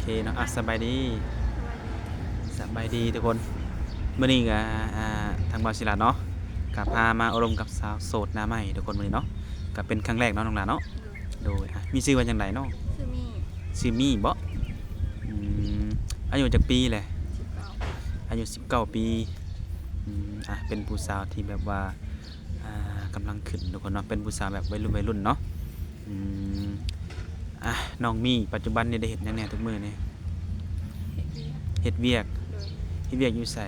ເຄເນາະ ອ່ະ ສະບາຍດີ ສະບາຍດີທຸກຄົນ. ມື້ນີ້ກະ ອ່າ ທາງບ່າວສິລາດເນາະ ກະພາມາໂອ້ລົມກັບສາວໂສດໜ້າໃໝ່ທຸກຄົນ ມື້ນີ້ເນາະ ກະເປັນຄັ້ງແລກເນາະ ນ້ອງຫຼ້າເນາະ. ໂດຍ ອ່ະ ມີຊື່ວ່າຈັ່ງໃດເນາະ? ຊື່ມີ ຊື່ມີບໍ? ອືມ ອາຍຸຈັກປີແຫຼະ? ສິບເກົ້າ ອາຍຸສິບເກົ້າປີ. ອືມ ອ່ະ ເປັນຜູ້ສາວທີ່ແບບວ່າ ອ່າ ກຳລັງຂຶ້ນທຸກຄົນເນາະ ເປັນຜູ້ສາວແບບໄວລຸ້ນ ໄວລຸ້ນເນາະ. ອືມ ອ່ະ ນ້ອງມີ ປັດຈຸບັນນີ້ໄດ້ເຮັດຫຍັງແດ່ທຸກມື້ນີ້? ເຮັດວຽກ ເຮັດວຽກ. ໂດຍ ເຮັດວຽກຢູ່ໃສ?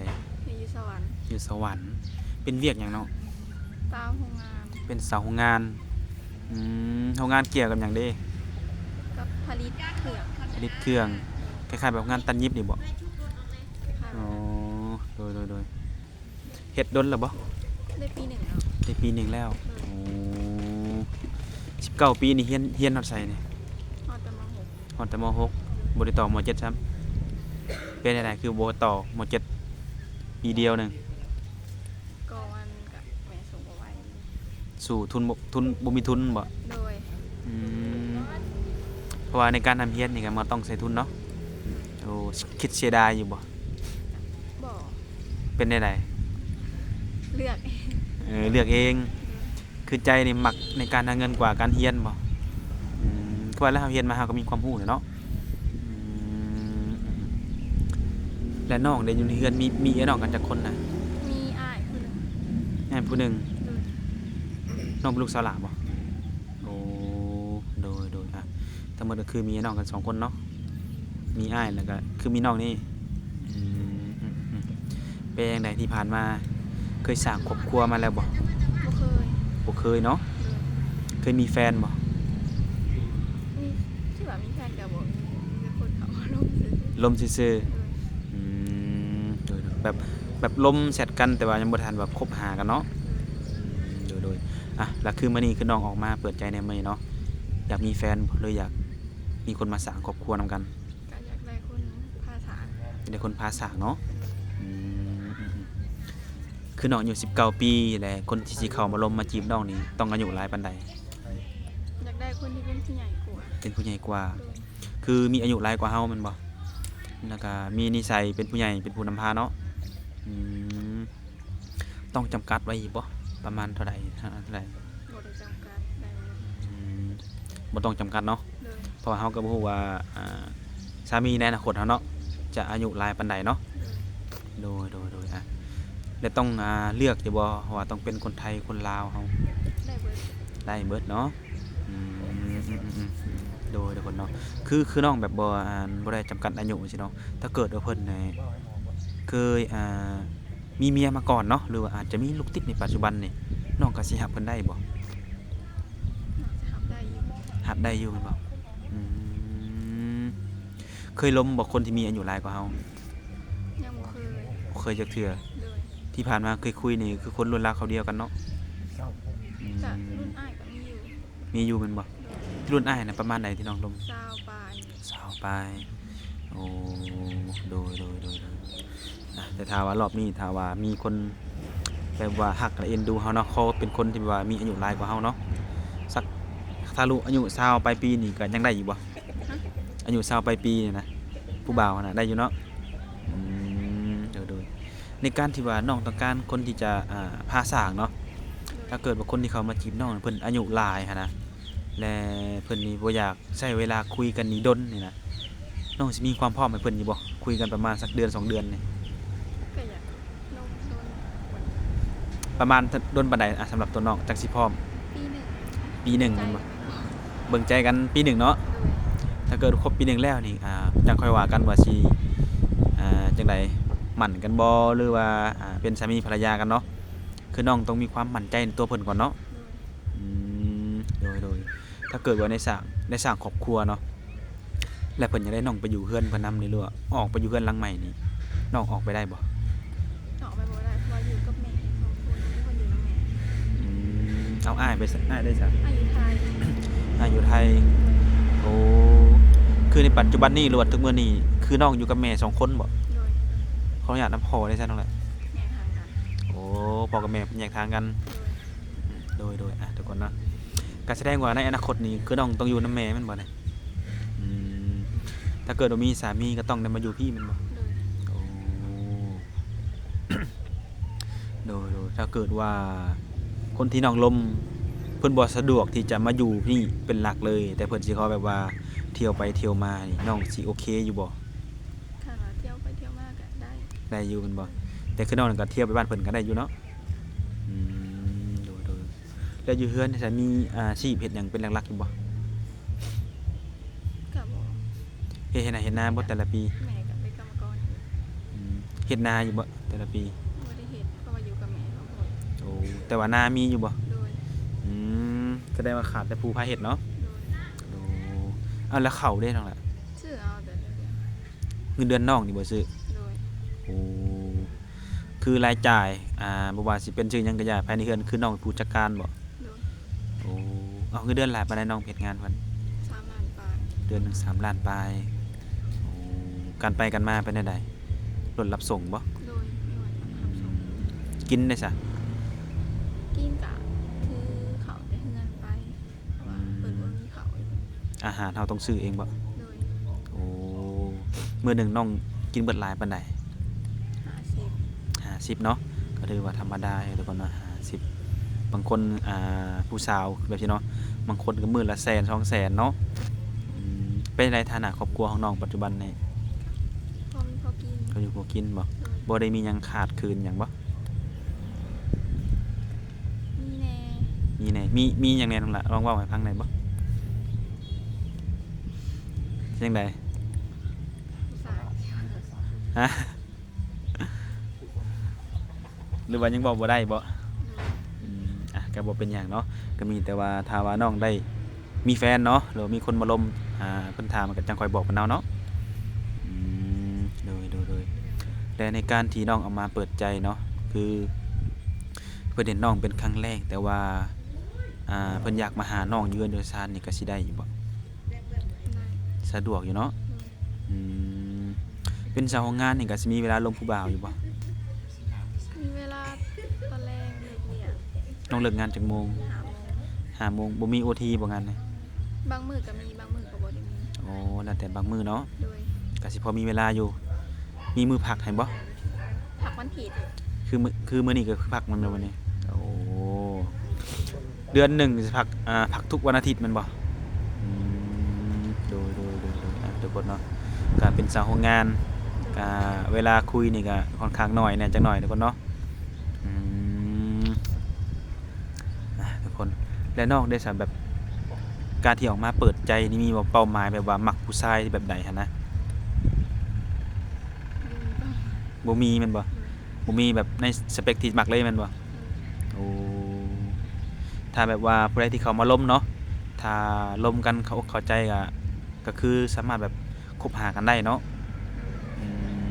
ເຮັດຢູ່ສະຫວັນ ຢູ່ສະຫວັນ. ເປັນວຽກຫຍັງເນາະ? ສາວໂຮງງານ ເປັນສາວໂຮງງານ. ອືມ ໂຮງງານກ່ຽວກັບຫຍັງເດ? ກັບຜະລິດເຄື່ອງ ຜະລິດເຄື່ອງ ຄ້າຍໆແບບໂຮງງານຕັດຫຍິບນີ້ບໍ? ຄ້າຍໆ ອໍ ໂດຍໆໆ. ເຮັດດົນແລ້ວບໍ່? ໄດ້ປີໜຶ່ງແລ້ວ ໄດ້ປີໜຶ່ງແລ້ວ. ໂດຍ ໂອ້ ສິບເກົ້າປີນີ້ຮຽນ ຮຽນຮອດໃສນີ້? ຮອດແຕ່ ມໍຫົກ ຮອດແຕ່ ມໍຫົກ. ບໍ່ໄດ້ຕໍ່ ມໍເຈັດຊ້ຳ? ເປັນຈັ່ງໃດຄືບໍ່ຕໍ່ ມໍເຈັດ ປີດຽວໜຶ່ງ? ກໍມັນກະແມ່ສົ່ງບໍ່ໄຫວ ສູ້ ທຶນບໍ່ ທຶນ ບໍ່ມີທຶນບໍ? ໂດຍ ອືມ ເພາະວ່າໃນການຮ່ຳຮຽນນີ້ກະມັນຕ້ອງໃຊ້ທຶນເນາະ. ໂອ້ ຄິດເສຍດາຍຢູ່ບໍ່? ບໍ່ ເປັນແນວໃດ? ເລືອກເອງ ເອີ ເລືອກເອງ. ຄືໃຈນີ້ມັກໃນການຫາເງິນກວ່າການຮຽນບໍ? ອືມ ຄືວ່າແລ້ວເຮົາຮຽນມາເຮົາກໍມີຄວາມຮູ້ແລ້ວເນາະ. ອືມ ແລະ ນ້ອງເດ ຢູ່ໃນເຮືອນມີ ມີອ້າຍນ້ອງກັນຈັກຄົນນະ? ມີອ້າຍຜູ້ໜຶ່ງ ອ້າຍຜູ້ໜຶ່ງ. ໂດຍ ນ້ອງເປັນລູກສາວຫຼ້າບໍ? ໂອ້ ໂດຍໆ ອ່ະ ທັງໝົດກໍຄືມີອ້າຍນ້ອງກັນສອງຄົນເນາະ ມີອ້າຍ ແລ້ວກໍຄືມີນ້ອງນີ້. ອືມ ເປັນຈັ່ງໃດທີ່ຜ່ານມາ ເຄີຍສ້າງຄອບຄົວມາແລ້ວບໍ່? ບໍ່ເຄີຍ ບໍ່ເຄີຍເນາະ. ໂດຍ ເຄີຍມີແຟນບໍ່? ມີ ທີ່ວ່າມີແຟນກໍບໍ່ມີ ມີແຕ່ຄົນເຂົ້າມາລົມຊື່ໆ ລົມຊື່ໆ. ໂດຍ ອືມ ໂດຍໆ ແບບ ແບບລົມແຊັດກັນ ແຕ່ວ່າຍັງບໍ່ທັນແບບຄົບຫາກັນເນາະ. ໂດຍ ອືມ ໂດຍໆ. ອ່ະ ແລ້ວຄືມື້ນີ້ຄືນ້ອງອອກມາເປີດໃຈໃນມື້ນີ້ເນາະ ຢາກມີແຟນບໍ່ ຫຼືຢາກມີຄົນມາສ້າງຄອບຄົວນຳກັນ? ກໍຢາກໄດ້ຄົນພາສາ ຢາກໄດ້ຄົນພາສາເນາະ. ອືມ ອືມໆ ຄືນ້ອງອາຍຸສິບເກົ້າປີ ແລະ ຄົນທີ່ຊິເຂົ້າມາລົມມາຈີບນ້ອງນີ້ ຕ້ອງອາຍຸຫຼາຍປານໃດ? ຢາກໄດ້ຄົນທີ່ເປັນຜູ້ໃຫຍ່ກວ່າ ເປັນຜູ້ໃຫຍ່ກວ່າ. ໂດຍ ຄືມີອາຍຸຫຼາຍກວ່າເຮົາແມ່ນບໍ່? ແລ້ວກະມີນິໄສເປັນຜູ້ໃຫຍ່ ເປັນຜູ້ນຳພາເນາະ. ອືມ ຕ້ອງຈຳກັດໄວ້ອີກບໍ່? ປະມານເທົ່າໃດ? ເທົ່າໃດ? ບໍ່ໄດ້ຈຳກັດ ໄດ້ໝົດ. ອືມ ບໍ່ຕ້ອງຈຳກັດເນາະ. ໂດຍ ເພາະວ່າເຮົາກໍບໍ່ຮູ້ວ່າ ອ່າ ສາມີໃນອະນາຄົດເຮົາເນາະ ຈະອາຍຸຫຼາຍປານໃດເນາະ. ໂດຍ ໂດຍໆໆ ອ່ະ ແລະ ຕ້ອງ ອ່າ ເລືອກຢູ່ບໍ່ ວ່າຕ້ອງເປັນຄົນໄທ ຄົນລາວເຮົາ? ໄດ້ເບິດ ໄດ້ເບິດເນາະ. ອືມ ອືມໆໆ ໂດຍ ທຸກຄົນເນາະ ຄື ຄືນ້ອງແບບບໍ່ ອ່າ ບໍ່ໄດ້ຈຳກັດອາຍຸຊີ້ເນາະ ຖ້າເກີດວ່າເພິ່ນ ເຄີຍ ອ່າ ມີເມຍມາກ່ອນເນາະ ຫຼືວ່າອາດຈະມີລູກຕິດໃນປັດຈຸບັນນີ້ ນ້ອງກໍຊິຮັບເພິ່ນໄດ້ບໍ່? ໜ້າຈະຮັບໄດ້ຢູ່ ຮັບໄດ້ຢູ່ແມ່ນບໍ່? ອືມ ເຄີຍລົມບໍ່ ຄົນທີ່ມີອາຍຸຫຼາຍກວ່າເຮົາ? ຍັງບໍ່ເຄີຍ ບໍ່ເຄີຍຈັກເທື່ອ. ໂດຍ ທີ່ຜ່ານມາເຄີຍຄຸຍນີ້ຄືຄົນລຸ້ນລາວຄາວດຽວກັນເນາະ. ອືມ ກະລຸ້ນອ້າຍກໍມີຢູ່ ມີຢູ່ແມ່ນບໍ່? ໂດຍ ລຸ້ນອ້າຍນະປະມານໃດທີ່ນ້ອງລົມ? ຊາວປາຍ ຊາວປາຍ. ໂອ້ ໂດຍໆໆໆ ອ່ະ ແຕ່ຖ້າວ່າລອບນີ້ ຖ້າວ່າມີຄົນແບບວ່າຮັກ ແລະ ເອັນດູເຮົາເນາະ ຂໍເປັນຄົນທີ່ແບບວ່າມີອາຍຸຫຼາຍກວ່າເຮົາເນາະ ສັກ ທະລຸອາຍຸຊາວປາຍປີນີ້ກໍຍັງໄດ້ຢູ່ບໍ່? ຮະ? ອາຍຸຊາວປາຍປີນີ້ນະ ຜູ້ບ່າວຫັ້ນນະ ໄດ້ຢູ່ເນາະ. ອືມ ໂດຍໆ ໃນການທີ່ວ່ານ້ອງຕ້ອງການຄົນທີ່ຈະ ອ່າ ພາສ້າງເນາະ ໂດຍ ຖ້າເກີດວ່າຄົນທີ່ເຂົ້າມາຈີບນ້ອງເພິ່ນອາຍຸຫຼາຍຫັ້ນນະ ແລະ ເພິ່ນນີ້ບໍ່ຢາກໃຊ້ເວລາຄຸຍກັນນີ້ດົນນີ້ນະ ນ້ອງຊິມີຄວາມພ້ອມໃຫ້ເພິ່ນຢູ່ບໍ່? ຄຸຍກັນປະມານສັກເດືອນສອງເດືອນນີ້ ກໍຢາກລົມດົນ ປະມານດົນປານໃດ? ອ່ະ ສຳລັບຕົວນ້ອງ ຈັກຊິພ້ອມ? ປີໜຶ່ງ ປີໜຶ່ງແມ່ນບໍ່? ເບິ່ງໃຈກັນປີໜຶ່ງເນາະ. ໂດຍ ຖ້າເກີດຄົບປີໜຶ່ງແລ້ວນີ້ ອ່າ ຈັ່ງຄ່ອຍວ່າກັນວ່າຊິ ອ່າ ຈັ່ງໃດ ໝັ້ນກັນບໍ່ ຫຼືວ່າ ອ່າ ເປັນສາມີພັນລະຍາກັນເນາະ. ຄືນ້ອງຕ້ອງມີຄວາມໝັ້ນໃຈໃນຕົວເພິ່ນກ່ອນເນາະ. ອືມ ໂດຍໆ ຖ້າເກີດວ່າໄດ້ສ້າງ ໄດ້ສ້າງຄອບຄົວເນາະ ແລ້ວເພິ່ນຢາກໄດ້ນ້ອງໄປຢູ່ເຮືອນເພິ່ນນຳນີ້ ຫຼືວ່າອອກໄປຢູ່ເຮືອນຫຼັງໃໝ່ນີ້ ນ້ອງອອກໄປໄດ້ບໍ່? ອອກໄປບໍ່ໄດ້ ເພາະວ່າຢູ່ກັບແມ່ສອງຄົນ ມີຄົນຢູ່ນຳແມ່. ອືມ ເອົາ ອ້າຍໄປໃສ? ອ້າຍໄດ້ໃສ? ອ້າຍຢູ່ໄທ ອ້າຍຢູ່ໄທ. ໂອ້ ຄືໃນປັດຈຸບັນນີ້ ຫຼືວ່າທຸກມື້ນີ້ ຄືນ້ອງຢູ່ກັບແມ່ສອງຄົນບໍ? ໂດຍ ຂໍອະນຸຍາດນຳພໍ່ໄດ້ຊັ້ນນັ້ນແຫຼະ. ແຍກທາງກັນ. ໂອ້ ພໍ່ກັບແມ່ແຍກທາງກັນ. ໂດຍ ໂດຍໆ ອ່ະ ທຸກຄົນເນາະ ກໍສະແດງວ່າໃນອະນາຄົດນີ້ ຄືນ້ອງຕ້ອງຢູ່ນຳແມ່ແມ່ນບໍ່ນີ້? ອືມ ຖ້າເກີດວ່າມີສາມີກໍຕ້ອງໄດ້ມາຢູ່ພີ້ແມ່ນບໍ່? ໂດຍ. ໂອ້ ໂດຍໆ ຖ້າເກີດວ່າຄົນທີ່ນ້ອງລົມເພິ່ນບໍ່ສະດວກທີ່ຈະມາຢູ່ພີ້ເປັນຫຼັກເລີຍ ແຕ່ເພິ່ນຊິຂໍແບບວ່າທ່ຽວໄປທ່ຽວມານີ້ ນ້ອງຊິໂອເຄຢູ່ບໍ່? ຄັນວ່າທ່ຽວໄປທ່ຽວມາກໍໄດ້ ໄດ້ຢູ່ແມ່ນບໍ່? ແຕ່ຄືນ້ອງກໍທ່ຽວໄປບ້ານເພິ່ນກໍໄດ້ຢູ່ເນາະ? ອືມ ໂດຍໆ ແລ້ວຢູ່ເຮືອນນີ້ຊະ ມີອາຊີບເຮັດຫຍັງເປັນຫຼັກໆຢູ່ບໍ່? ກໍບໍ່ ເຮັດ ເຮັດໄຮ່ເຮັດນາບໍ່ແຕ່ລະປີ? ແມ່ກໍເປັນກຳມະກອນຢູ່. ອືມ ເຮັດນາຢູ່ບໍ່ແຕ່ລະປີ? ບໍ່ໄດ້ເຮັດ ເພາະວ່າຢູ່ກັບແມ່ສອງຄົນ. ໂອ້ ແຕ່ວ່ານາມີຢູ່ບໍ່? ໂດຍ. ອືມ ສະແດງວ່າຂາດແຕ່ຜູ້ພາເຮັດເນາະ? ໂດຍ. ໂອ້ ເອົາ ແລ້ວເຂົ້າເດ້ນ້ອງຫຼ້າ? ຊື້ເອົາແຕ່ລະເດືອນ. ເງິນເດືອນນ້ອງນີ້ບໍ່ຊື້? ໂດຍ. ໂອ້ ຄືລາຍຈ່າຍ ອ່າ ບໍ່ວ່າຊິເປັນຊື້ຫຍັງກໍຢ່າ ພາຍໃນເຮືອນຄືນ້ອງເປັນຜູ້ຈັດການບໍ່? ໂດຍ. ໂອ້ ເອົາ ເງິນເດືອນຫຼາຍປານໃດນ້ອງເຮັດງານເພິ່ນ? ສາມລ້ານປາຍ. ເດືອນໜຶ່ງສາມລ້ານປາຍ. ໂອ້ ການໄປກັນມາເປັນແນວໃດ? ລົດຮັບສົ່ງບໍ່? ໂດຍ ມີລົດຮັບສົ່ງ. ກິນເດຊະ? ກິນກະຖືເຂົ້າແຕ່ເຮືອນໄປ. ເພາະວ່າເພິ່ນບໍ່ມີເຂົ້າ. ອືມ ອາຫານເຮົາຕ້ອງຊື້ເອງບໍ່? ໂດຍ. ໂອ້ ມື້ໜຶ່ງນ້ອງກິນເບິດຫຼາຍປານໃດ? ຫ້າສິບ. ຫ້າສິບເນາະ ກໍຖືວ່າທຳມະດາຢູ່ທຸກຄົນເນາະ ຫ້າສິບ. ບາງຄົນ ອ່າ ຜູ້ສາວແບບນີ້ເນາະ ບາງຄົນກໍມື້ລະແສນສອງແສນເນາະ. ອືມ ເປັນໃດຖານະຄອບຄົວຂອງນ້ອງປັດຈຸບັນນີ້? ພໍມີພໍກິນ. ພໍຢູ່ພໍກິນບໍ່? ໂດຍ. ບໍ່ໄດ້ມີຫຍັງຂາດເຂີນຫຍັງບໍ່? ມີແດ່. ມີແດ່. ມີ ມີຫຍັງແດ່ນ້ອງຫຼ້າ? ລອງເວົ້າໃຫ້ຟັງໄດ້ບໍ່? ຈັ່ງໃດ? ຜູ້ຊາຍ. ຮະ? ຫຼືວ່າຍັງເວົ້າບໍ່ໄດ້ບໍ່? ໂດຍ. ອືມ ອ່ະ ກໍບໍ່ເປັນຫຍັງເນາະ ກໍມີແຕ່ວ່າຖ້າວ່ານ້ອງໄດ້ ມີແຟນເນາະ ຫຼືວ່າມີຄົນມາລົມ ອ່າ ເພິ່ນຖາມ ກໍຈັ່ງຄ່ອຍບອກເພິ່ນເອົາເນາະ. ອືມ ໂດຍ ໂດຍ ໂດຍ. ແລະໃນການທີ່ນ້ອງອອກມາເປີດໃຈເນາະ ຄືເພິ່ນເຫັນນ້ອງເປັນຄັ້ງແລກ ແຕ່ວ່າ ອ່າ ເພິ່ນຢາກມາຫານ້ອງຢູ່ເຮືອນຢູ່ຊານນີ້ ກໍຊິໄດ້ຢູ່ບໍ່? ໄດ້. ສະດວກຢູ່ເນາະ? ໂດຍ. ອືມ ເປັນສາວໂຮງງານນີ້ກໍຊິມີເວລາລົມຜູ້ບ່າວຢູ່ບໍ່? ມີເວລາຕອນແລງເລີກວຽກ. ນ້ອງເລີກງານຈັກໂມງ? ຫ້າໂມງ. ຫ້າໂມງ. ບໍ່ມີໂອທີບໍ່ງານນີ້? ບາງມື້ກໍມີ ບາງມື້ກໍບໍ່ໄດ້ມີ. ໂອ້ ແລ້ວແຕ່ບາງມື້ເນາະ? ໂດຍ. ກໍຊິພໍມີເວລາຢູ່. ມີມື້ພັກໃຫ້ບໍ່? ພັກວັນທິດ. ຄືມື້ ຄືມື້ນີ້ກໍຄືພັກແມ່ນບໍ່ມື້ນີ້? ໂອ້ ເດືອນໜຶ່ງຊິພັກ ອ່າ ພັກທຸກວັນອາທິດແມ່ນບໍ່? ອືມ ໂດຍ ໂດຍ ໂດຍ ໂດຍ. ອ່າ ທຸກຄົນເນາະ ກະເປັນສາວໂຮງງານ ກະເວລາຄຸຍນີ້ກະຂ້ອນຂ້າງໜ້ອຍແດ່ຈັກໜ້ອຍທຸກຄົນເນາະ. ອືມ ອ່າ ທຸກຄົນ. ແລ້ວນ້ອງເດຊະ ແບບການທີ່ອອກມາເປີດໃຈນີ້ ມີບໍ່ເປົ້າໝາຍແບບວ່າມັກຜູ້ຊາຍແບບໃດຫັ້ນນະ? ບໍ່ມີແມ່ນບໍ່? ໂດຍ. ບໍ່ມີແບບໃນສະເປັກທີ່ມັກເລີຍແມ່ນບໍ່? ໂດຍ. ໂອ້ ຖ້າແບບວ່າຜູ້ໃດທີ່ເຂົ້າມາລົມເນາະ ຖ້າລົມກັນເຂົ້າອົກເຂົ້າໃຈ ກະ ກໍຄືສາມາດແບບຄົບຫາກັນໄດ້ເນາະ. ອືມ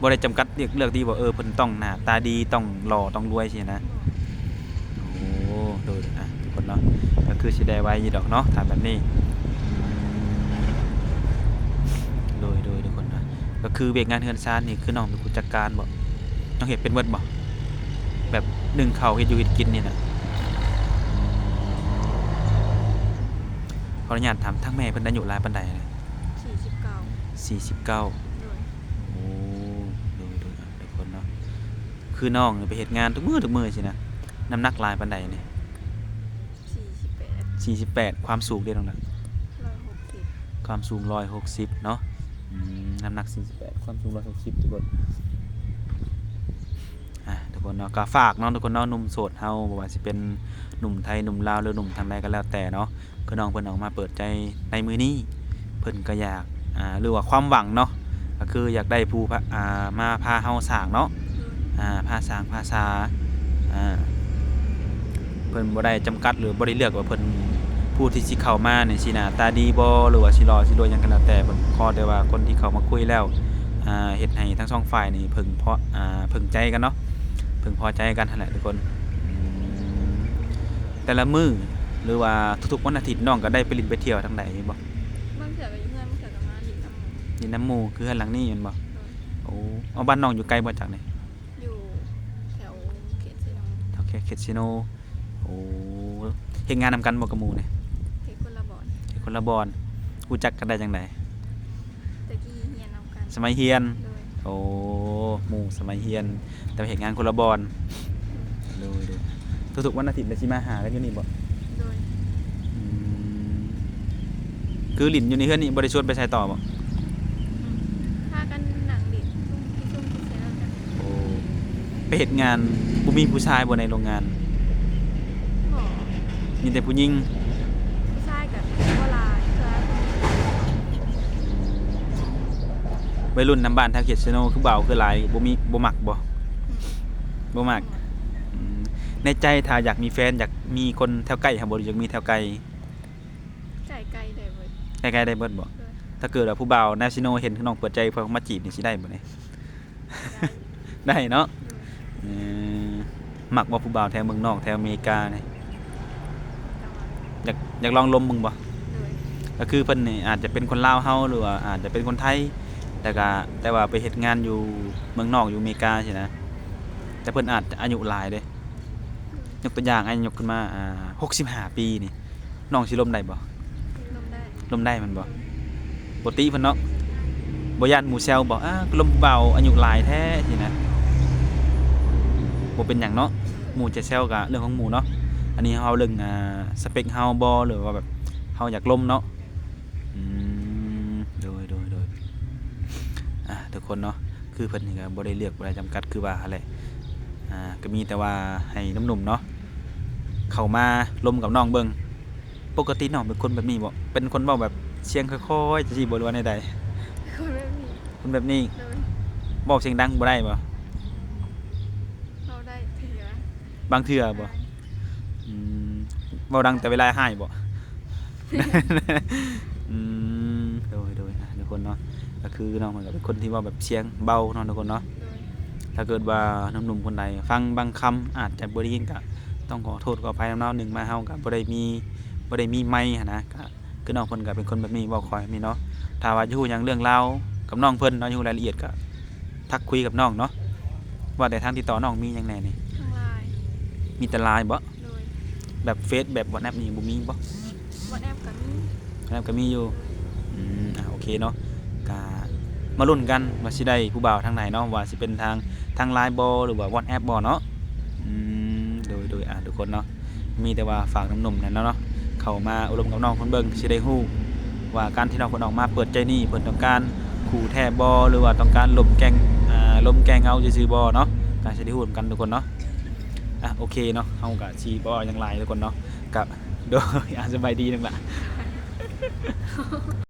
ບໍ່ໄດ້ຈຳກັດເລືອກ ເລືອກທີ່ວ່າ ເອີ ເພິ່ນຕ້ອງໜ້າຕາດີ ຕ້ອງຫຼໍ່ ຕ້ອງລວຍຊີ້ນະ. ໂອ້ ໂດຍ ອ່ະ ທຸກຄົນເນາະ ກໍຄືຊິໄດ້ໄວຢູ່ດອກເນາະ ຖ້າແບບນີ້. ໂດຍ ໂດຍ ທຸກຄົນເນາະ ກໍຄືວຽກງານເຮືອນຊານນີ້ ຄືນ້ອງເປັນຜູ້ຈັດການບໍ່? ນ້ອງເຮັດເປັນເບິດບໍ່? ແບບໜຶ້ງເຂົ້າ ເຮັດຢູ່ເຮັດກິນນີ້ນະ. ຂໍອະນຸຍາດຖາມ ທາງແມ່ເພິ່ນອາຍຸຫຼາຍປານໃດ? ສີ່ສິບເກົ້າ. ສີ່ສິບເກົ້າ. ໂດຍ. ໂອ້ ໂດຍ ໂດຍ ອ່ະ ທຸກຄົນເນາະ ຄືນ້ອງນີ້ໄປເຮັດງານທຸກມື້ ທຸກມື້ຊີ້ນະ ນ້ຳໜັກຫຼາຍປານໃດນີ້? ສີ່ສິບແປດ. ສີ່ສິບແປດ. ຄວາມສູງເດນ້ອງນະ? ຮ້ອຍຫົກສິບ. ຄວາມສູງຮ້ອຍຫົກສິບເນາະ. ອືມ ນ້ຳໜັກສີ່ສິບແປດ ຄວາມສູງຮ້ອຍຫົກສິບ ທຸກຄົນ. ອ່າ ທຸກຄົນເນາະ ກໍຝາກເນາະ ທຸກຄົນເນາະ ໜຸ່ມໂສດເຮົາ ບໍ່ວ່າຊິເປັນໜຸ່ມໄທ ໜຸ່ມລາວ ຫຼື ໜຸ່ມທາງໃດກໍແລ້ວແຕ່ເນາະ ຄືນ້ອງເພິ່ນອອກມາເປີດໃຈໃນມື້ນີ້ ເພິ່ນກໍຢາກ ອ່າ ຫຼືວ່າຄວາມຫວັງເນາະ ກໍຄືຢາກໄດ້ຜູ້ພາ ອ່າ ມາພາເຮົາສ້າງເນາະ ອ່າ ພາສ້າງພາສາ ອ່າ ເພິ່ນບໍ່ໄດ້ຈຳກັດ ຫຼືບໍ່ໄດ້ເລືອກວ່າເພິ່ນ ຜູ້ທີ່ຊິເຂົ້າມານີ້ຊິໜ້າຕາດີບໍ່ ຫຼືວ່າຊິຫຼໍ່ຊິລວຍຫຍັງກໍແລ້ວແຕ່ ເພິ່ນຂໍແຕ່ວ່າຄົນທີ່ເຂົ້າມາຄຸຍແລ້ວ ອ່າ ເຮັດໃຫ້ທັງສອງຝ່າຍນີ້ເພິ່ງພໍ ອ່າ ເພິ່ງໃຈກັນເນາະ ເພິ່ງພໍໃຈກັນຫັ້ນແຫຼະທຸກຄົນ. ອືມ ແຕ່ລະມື້ ຫຼືວ່າທຸກໆວັນອາທິດ ນ້ອງກໍໄດ້ໄປຫຼິ້ນໄປທ່ຽວທາງໃດຢູ່ບໍ່? ບາງເທື່ອກໍຢູ່ເຮືອນ ບາງເທື່ອກໍມາຫຼິ້ນນຳໝູ່. ຫຼິ້ນນຳໝູ່ ຄືເຮືອນຫຼັງນີ້ແມ່ນບໍ່? ໂດຍ. ໂອ້ ເອົາ ບ້ານນ້ອງຢູ່ໄກບໍ່ຈາກນີ້? ຢູ່ແຖວເຂດເຊໂນ. ແຖວເຂດ ເຂດເຊໂນ. ໂອ້ ເຮັດງານນຳກັນບໍ່ກັບໝູ່ນີ້? ເຮັດຄົນລະບ່ອນ. ເຮັດຄົນລະບ່ອນ. ຮູ້ຈັກກັນໄດ້ຈັ່ງໃດ? ແຕ່ ສະໄໝຮຽນ. ໂດຍ. ໂອ້ ໝູ່ສະໄໝຮຽນ ແຕ່ວ່າເຮັດງານຄົນລະບ່ອນ. ໂດຍໆ ທຸກໆວັນອາທິດລະຊິມາຫາກັນຢູ່ນີ້ບໍ່? ໂດຍ. ອືມ ຄືຫຼິ້ນຢູ່ໃນເຮືອນນີ້ ບໍ່ໄດ້ຊວນໄປໃສຕໍ່ບໍ່? ອືມ ພາກັນນັ່ງຫຼິ້ນ ຊຸ່ມກິນຊຸ່ມກິນເສຍແລ້ວກະ. ໂອ້ ໄປເຮັດງານ ບໍ່ມີຜູ້ຊາຍບໍ່ໃນໂຮງງານ? ບໍ່ ມີແຕ່ຜູ້ຍິງ. ຜູ້ຊາຍກະບໍ່ຫຼາຍ ສ່ວນຫຼາຍຜູ້ຍິງ. ໄວລຸ້ນນຳບ້ານແຖວເຂດເຊໂນ ຜູ້ບ່າວຄືຫຼາຍ ບໍ່ມີ ບໍ່ມັກບໍ່? ອືມ ບໍ່ມັກ. ອືມ ໃນໃຈຖ້າຢາກມີແຟນ ຢາກມີຄົນແຖວໃກ້ຫັ້ນບໍ່ ຫຼືຢາກມີແຖວໄກ? ໃກ້ໆໄດ້ເບິດ. ໃກ້ໆໄດ້ເບິດບໍ່? ໂດຍ. ຖ້າເກີດວ່າຜູ້ບ່າວແນວເຊໂນເຫັນນ້ອງເປີດໃຈ ເພິ່ນມາຈີບນີ້ ຊິໄດ້ບໍ່ນີ້? ໄດ້. ໄດ້ເນາະ. ໂດຍ. ເອີ ມັກບໍ່ຜູ້ບ່າວແຖວເມືອງນອກ ແຖວອາເມລິການີ້? ຢາກ ຢາກລອງລົມເບິ່ງບໍ່? ໂດຍ. ກໍຄືເພິ່ນນີ້ອາດຈະເປັນຄົນລາວເຮົາ ຫຼືວ່າອາດຈະເປັນຄົນໄທ ແຕ່ກະ ແຕ່ວ່າໄປເຮັດງານຢູ່ເມືອງນອກ ຢູ່ອາເມລິກາຊີ້ນະ ແຕ່ເພິ່ນອາດຈະອາຍຸຫຼາຍເດ້. ໂດຍ. ຍົກຕົວຢ່າງ ອ້າຍຍົກຂຶ້ນມາ ອ່າ ຫົກສິບຫ້າປີນີ້ ນ້ອງຊິລົມໄດ້ບໍ່? ລົມໄດ້. ລົມໄດ້ແມ່ນບໍ່? ໂດຍ. ບໍ່ຕິເພິ່ນເນາະ ບໍ່ຢ້ານໝູ່ແຊວບໍ່? ອ້າ ຄືລົມຜູ້ບ່າວອາຍຸຫຼາຍແທ້ຊີ້ນະ. ບໍ່ເປັນຫຍັງເນາະ ໝູ່ຈະແຊວກະເລື່ອງຂອງໝູ່ເນາະ. ອັນນີ້ເຮົາເວົ້າເລື່ອງ ອ່າ ສະເປັກເຮົາບໍ່ ຫຼືວ່າແບບເຮົາຢາກລົມເນາະ. ອືມ ໂດຍ ໂດຍ ໂດຍ. ອ່າ ທຸກຄົນເນາະ ຄືເພິ່ນນີ້ກໍບໍ່ໄດ້ເລືອກ ບໍ່ໄດ້ຈຳກັດ ຄືວ່າຫັ້ນແຫຼະ. ອ່າ ກໍມີແຕ່ວ່າໃຫ້ໜຸ່ມໆເນາະ ເຂົ້າມາລົມກັບນ້ອງເບິ່ງ. ປົກກະຕິນ້ອງເປັນຄົນແບບນີ້ບໍ່? ເປັນຄົນເວົ້າແບບສຽງຄ່ອຍໆ ຈັ່ງຊີ້ບໍ່ ຫຼືວ່າແນວໃດ? ເປັນຄົນແບບນີ້. ຄົນແບບນີ້. ໂດຍ. ເວົ້າສຽງດັງບໍ່ໄດ້ບໍ່? ເວົ້າໄດ້ເທື່ອ. ບາງເທື່ອບໍ່? ອາຍ. ອືມ ເວົ້າດັງແຕ່ເວລາຮ້າຍບໍ່? ອືມ ໂດຍໆ ອ່າ ທຸກຄົນເນາະ ກໍຄືນ້ອງເພິ່ນກໍເປັນຄົນທີ່ເວົ້າແບບສຽງເບົາເນາະ ທຸກຄົນເນາະ. ໂດຍ. ຖ້າເກີດວ່າໜຸ່ມໆຄົນໃດຟັງບາງຄຳອາດຈະບໍ່ໄດ້ຍິນ ກໍຕ້ອງຂໍໂທດຂໍອະໄພນຳເນາະ. ໜຶ່ງມາເຮົາກໍບໍ່ໄດ້ມີ ບໍ່ໄດ້ມີໄມຫັ້ນນະ ກໍ ຄືນ້ອງເພິ່ນກໍເປັນຄົນແບບນີ້ ເວົ້າຄ່ອຍແບບນີ້ເນາະ. ຖ້າວ່າຢາກຮູ້ຫຍັງເລື່ອງລາວກັບນ້ອງເພິ່ນເນາະ ຢາກຮູ້ລາຍລະອຽດກໍທັກຄຸຍກັບນ້ອງເນາະ. ວ່າແຕ່ທາງຕິດຕໍ່ນ້ອງມີຫຍັງແດ່ນີ້? ທາງ LINE. ມີແຕ່ LINE ບໍ? ໂດຍ. ແບບເຟສ ແບບ WhatsApp ນີ້ບໍ່ມີບໍ? WhatsApp ກໍມີ. WhatsApp ກໍມີຢູ່. ໂດຍ. ອືມ ອ່າ ໂອເຄເນາະ ກະມາລຸ້ນກັນວ່າຊິໄດ້ຜູ້ບ່າວທາງໃດເນາະ ວ່າຊິເປັນທາງ ທາງ LINE ບໍ ຫຼືວ່າ WhatsApp ບໍເນາະ. ອືມ ໂດຍໆ ອ່າ ທຸກຄົນເນາະ ມີແຕ່ວ່າຝາກໜຸ່ມໆນັ້ນເນາະ ເຂົ້າມາໂອ້ລົມກັບນ້ອງເພິ່ນເບິ່ງ ຊິໄດ້ຮູ້ວ່າການທີ່ນ້ອງເພິ່ນອອກມາເປີດໃຈນີ້ ເພິ່ນຕ້ອງການຄູ່ແທ້ບໍ ຫຼືວ່າຕ້ອງການລົມແກ່ງ ອ່າ ລົມແກ່ເຫງົາຊື່ໆບໍເນາະ ກໍຊິໄດ້ຮູ້ນຳກັນທຸກຄົນເນາະ. ອ່ະ ໂອເຄເນາະ ເຮົາກໍຊິບໍ່ເວົ້າຫຍັງຫຼາຍທຸກຄົນເນາະ ກໍ ໂດຍ ອ່າ ສະບາຍດີນ້ອງຫຼ້າ.